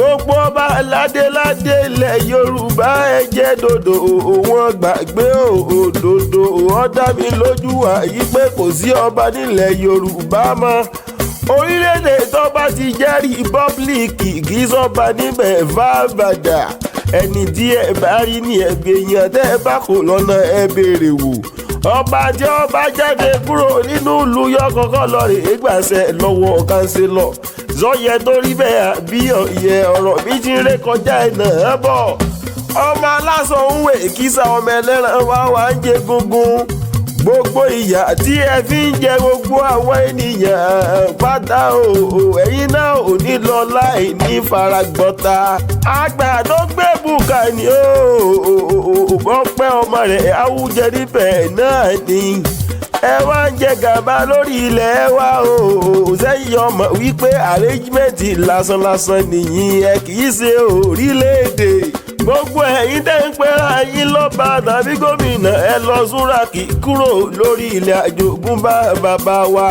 Gbogbo ọba aládéládé ilẹ̀ Yorùbá, ẹ jẹ́ dòdò wọn gbàgbé òdodo. Ó dá mi lójú àyí pé kò sí ọba nílẹ̀ Yorùbá mọ́. Orílẹ̀-èdè tó bá ti jẹ́ republic, kì í sọ́ba níbẹ̀ fábàdà. Ẹni tí ẹ bá rí ní ẹgbẹ́ yẹn, tẹ́ ẹ bá kò lọ́nà, ẹ béèrè wò. Ọba tí ọba jáde kúrò nínú ìlú yọ kọ́kọ́ lọ rè é gbàṣẹ lọ́wọ́ councillor. Zọyẹ torí bẹ́ẹ̀ àbí ọ̀yẹ ọ̀rọ̀ bí ti ń ré kọjá ẹ̀ náà bọ̀. Ọmọ aláṣọ ń wè kísà, ọmọ ẹlẹ́ran wá wá ń jẹ gungun. Gbogbo ìyà tí ẹ fi ń jẹ gbogbo àwọn ènìyàn pátá o, ẹ̀yin náà ò ní lọ láì ní faragbọ́ta. Àgbà tó gbé bùkà ni ó bọ́ pẹ́, ọmọ rẹ̀ àwùjẹ níbẹ̀ náà ni. Ẹ wá ń jẹ gàba lórí ilẹ̀ wa o. Sẹ́yìn ọmọ wípé arrangement lásánlásán nìyí, ẹ kì í ṣe orílẹ̀-èdè. Gbogbo ẹ̀yin tẹ́ ń pera yín lọ́ba tàbí gómìnà, ẹ lọ súnra kì kúrò lórí ilẹ̀ àjogúnbá bàbá wa.